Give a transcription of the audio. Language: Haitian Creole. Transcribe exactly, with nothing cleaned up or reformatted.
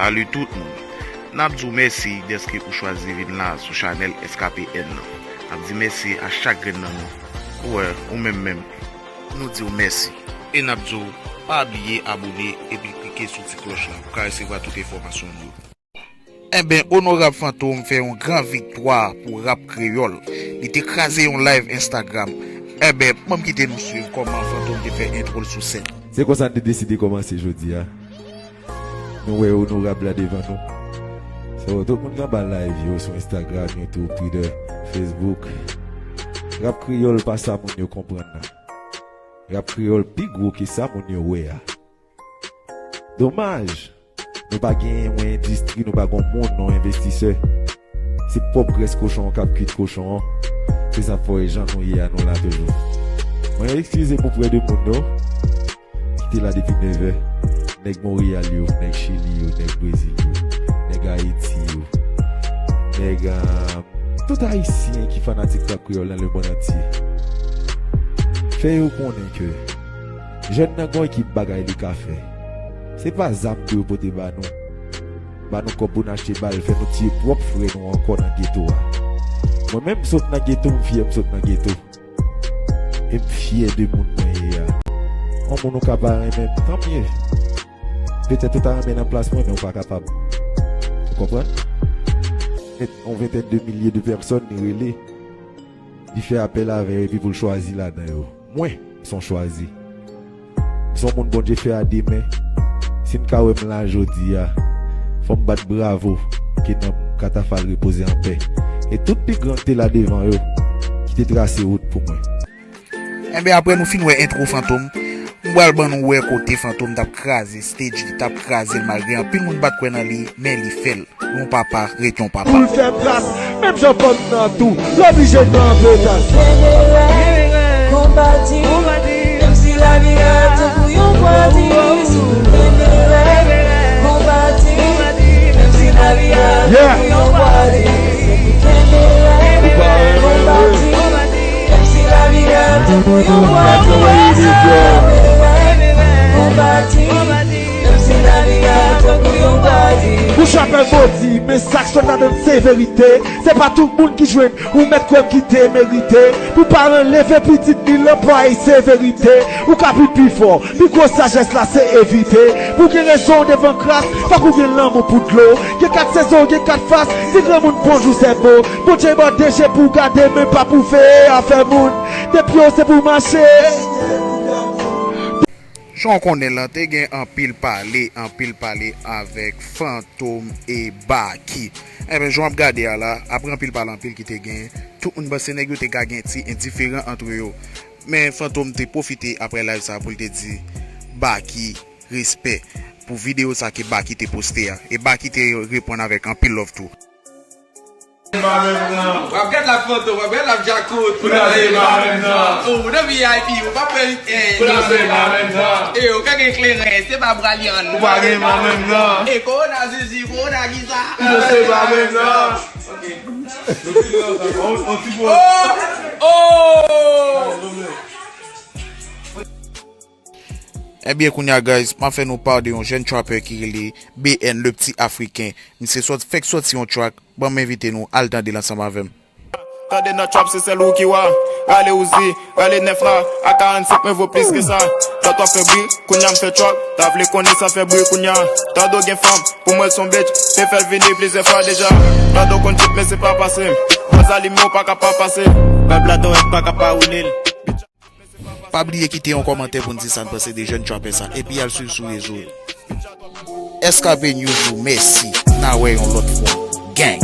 Salut tout moun. N ap di w mèsi dèske ou chwazi vin la sou chanèl S K P N nan. N ap di mèsi a chak grenn nan nou. Ou wè, ou menm menm. Nou di w mèsi. E n ap di w, pa bliye abone epi klike sou ti klòch la pou w ka resevwa tout enfòmasyon nou yo. Enben, Onorab Fantom fè yon gran viktwa pou rap kreyòl. Li te kraze yon live Instagram. Enben, banm kite nou swiv kòman Fantom te fè entwo l sou sèn. Se konsa n te deside kòmanse jodi a. Nou wè onorab la devan nou. So, tout moun nan ba live yo sou Instagram, YouTube, Twitter, Facebook. Rap kreyòl pa sa moun yo konprann nan. Rap kreyòl pi gwo ke sa moun yo wè a. Domaj, nou pa gen yon endistri, nou pa gen moun, yon envestisè. Se pwòp grès kochon an k ap kwit kochon an. Se sa k fè w wè jan nou ye a, nou la toujou. Mwen eskize pou prè de moun yo ki te la depi nevè. Nèg Monreyal yo, nèg Chili yo, nèg Brezil yo, nèg Ayiti yo, nèg, ah, tout Ayisyen ki fanatik rap kreyòl nan lemonn antye. Fè yo konnen ke jèn nan gon ekip bagay li ka fè. Se pa zam pou yo pote ba nou. Ba nou kòb pou n achte bal, fè nou tiye pwòp frè nou ankò nan geto a. Mwen menm m sot nan geto, m fyè m sot nan geto. E m fyè de moun mwen ye a. Yon moun ou ka pa renmen m, tanmye. Petèt ou ta renmen nan plas mwen, men ou pa kapab. Ou konprann? Yon ventèn de milye de pèsòn li rele. Li fè apèl avè yo epi pou l chwazi ladan yo. Mwen, m se yon chwazi. M se yon moun Bondye fè a de men. Si n ka wè m la jodi a, fò m bat bravo ke nanm Katafal repoze anpè. E tout pi gran k te la devan yo, ki te trase wout pou mwen. Enben, apre nou fin wè entwo Fantom, m pral ban nou wè kote Fantom t ap kraze stage, li t ap kraze l malgre anpil moun pa t kwè nan li, men li fè l. Yon papa ret yon papa. Pou l fè bras, menm jan fanm nan tou, l oblije nan petas. Kenbe rèd, konbati, menm si lavi a tankou yon bwadi. Kenbe rèd, konbati, menm si lavi a tankou yon bwadi. Kenbe rèd, konbati, menm si lavi a tankou yon bwadi. Kenbe rèd, konbati, menm si lavi a tankou yon bwadi. Bouch apèl bòdi, men sa k sot ladan l se verite. Se pa tout moun ki jwenn, ou mèt kwè m ki te merite. Pou paran leve pitit li, lanplwaye se verite. Ou ka vin pi fò, pi gwo sajès la se evite. Pou gen rezon devan kras, fòk ou gen lanmou pou dlo. Gen kat sezon, gen kat fas, di granmoun bonjou sèvo. Bondye ba w de je pou w gade, men pa pou veye afè moun. De pye w se pou w mache. Jan w konnen lan, te gen anpil pale, anpil pale avèk Fantom e Baky. Enben, jan w ap gade a la, apre anpil pale anpil ki te gen, tout moun panse nèg yo te ka gen ti endiferan antre yo. Men Fantom te pwofite apre live sa pou l te di Baky respè pou videyo sa ke Baky te poste a. E Baky te reponn avèk anpil love tou. W ap gad la Fantom, w ap gad la Djakout. Pou nan se pa menm nan. Oh, ou nan V I P, ou pa pran, eh, pou nan se pa menm nan. Eh, ou ka gen kleren, se pa Bralyan. Ou pa gen pa menm nan. Eh, Kowona Zizi, Kowona Giza. Pou nan se pa menm nan. Ok. On, on ti po. Oh! Oh! Ebyen, kounye a, guys, m ap fè nou pa de yon jèn trapper ki rele B N, le petit africain. Misye sòt, fèk sòti yon track, ban m envite nou al tande l ansanm avè m. Tande nan trap, se sèl ou ki wa. Rale Uzi, rale nèf la, A karannsenk mwen vo plis ke sa. Tan w ap fè bri, kounye a m fè trap. Ta vle konnen sa fè bri kounye a. Tande w gen fanm, pou mwen l se yon bitch. Te fè l vini plizyè fwa deja. Tande w konn tip, men se pa pase. Baz alime, w pa ka pa pase. Bab la dòrèt pa ka pa woule l. Pa bliye kite yon kòmantè pou n di sa n panse de jèn trapper sa, epi al swiv sou rezo yo. S K P News ou mèsi, n a wè yon lòt fwa. Gang.